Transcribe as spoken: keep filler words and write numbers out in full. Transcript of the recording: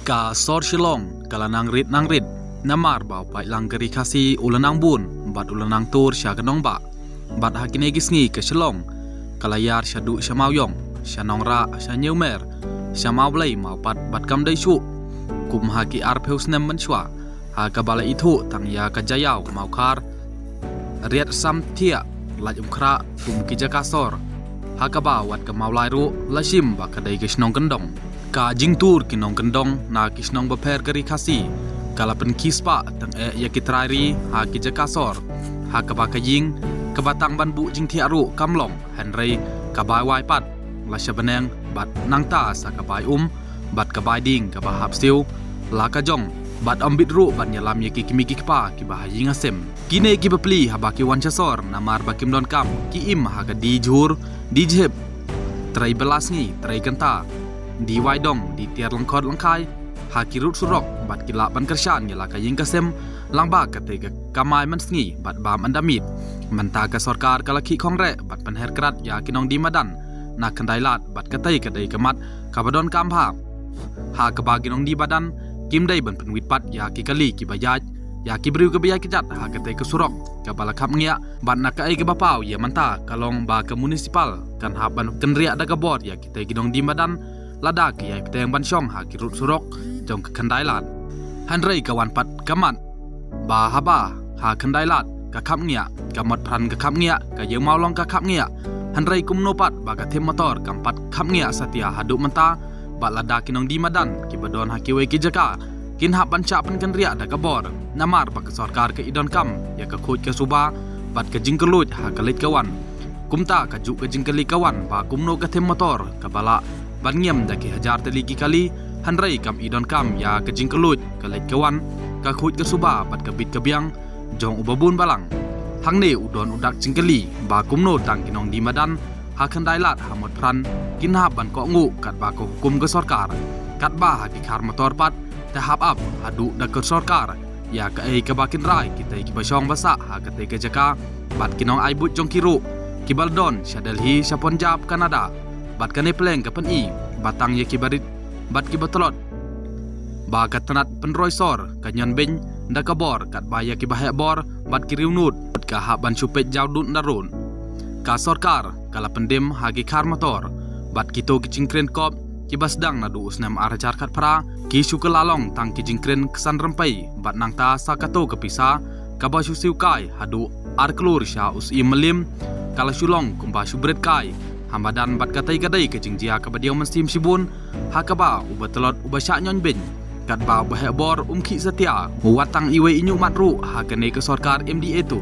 Ka sor Shillong ka la nang rit nang rit, namar ba u paidlang ka ri Khasi u la nang bun bad u la nang tur sha ka nongbah. Bad ha kine ki sngi ka Shillong ka la ïar sha duh sha Mawïong, sha Nongrah, sha Ñiewmer, sha Mawblei, Mawpat bad kam dei shuh kum ha ki arphew snem mynshuwa, ha kaba la ithuh tang ïa ka Jaïaw, Mawkhar, Riat Samthiah, Laitumkhrah kum ki jaka sor, ha kaba wat ka Mawlai ruh la shim ba ka dei ka shnong kyndong. Ka jingtur ki nongkyndong na ki shnong bapher ka ri Khasi ka la pynkhie spah tang eh ïa ki trai ri ha ki jaka sor, ha kaba ka ïing kaba tang ban buh jingthiah ruh kam long, hynrei ka bai wai pat la sha bneng, bad nangta sa ka bai um bad ka bai dieng kaba hap siew la ka jong, bad ym bit ruh ban ïalam ïa ki kmie ki kpa kiba ha ïing ha sem. Kine ki bapli haba ki wan sha sor, namar ba kim don kam, ki im ha ka die jhur die jhep, trei bylla sngi trei kynta, die wai dong, die tiar lyngkhot lyngkhai ha ki rud surok, bad ki lah ban kyrshan ïa la ka ïing ka sem lyngba katei ka kamai mynsngi bad bam ynda miet. Mynta ka sorkar ka la khih khong reh bad pynher krat ïa ki nongdie madan na Khyndailad, bad katei ka dei ka mat kaba donkam bha, ha kaba ki nongdie madan kim dei ban pynwit pat ïa ki kali kiba ïaid, ïa ki briew kiba ïaid kjat ha katei ka surok kaba la khapngiah. Bad na kaei kaba paw ïa mynta ka long ba ka municipal kan hap ban kynriah da ka bor ïa kitei ki nongdie madan lada ki ïai bteng ban shong ha ki rud surok jong ka Khyndailad. Hynrei ka wan pat ka mat ba haba ha Khyndailad ka khapngiah, ka Motphran ka khapngiah, ka Ïewmawlong ka khapngiah, hynrei kumno pat ba ka thep motor kam pat khapngiah satia haduh mynta, bad lada ki nongdie madan kiba don ha kiwei ki jaka kin hap ban shah pynkynriah da ka bor, namar ba ka sorkar ka i donkam ïa ka khuid ka suba bad ka jingkylluid ha ka leit ka wan. Kumta ka juh ka jingkylli ka wan ba kumno ka thep motor kaba lah ban ngiem da ki hajar tylli ki kali, hynrei kam i donkam ïa ka jingkylluid ka leit ka wan, ka khuid ka suba bad ka bit ka biang jong uba bun balang. Hangne u don u dak jingkylli ba kumno tang ki nongdie madan ha Khyndailad, ha Motphran kin hap ban kohnguh katba ka hukum ka sorkar, katba ha ki khar motor pat te hap ap haduh da ka sorkar ïa kaei kaba kin rai kitei kiba shong ba sah ha katei ka jaka, bad ki nongai buit jong ki ruh kiba la don sha Delhi, sha Punjab, Canada, bad kane pleng ka pyni ba tang ïa kiba rit bad kiba tlot ba ka tnat pynroi sor ka ñion beiñ da ka bor, katba ïa kiba heh bor bad ki riewnud ka hap ban shu peit jaw dud nda rud. Ka sorkar ka la pyndim ha ki khar motor bad kito ki jingkren kop kiba sdang naduh u snem ar hajar khatphra, ki shu kylla long tang ki jingkren ksan rympei, bad nangta sa kato ka pisa kaba shu siew kai haduh ar klur sha u syiem Mylliem, ka la shu long kumba shu bret kai ha madan, bad katei ka dei ka jingjia kaba diaw mynsiem shibun ha kaba uba tlot uba shah ñion beiñ, katba uba heh bor um khih satia wat tang iwei i ñiuhmat ruh ha kane ka sorkar M D A tu.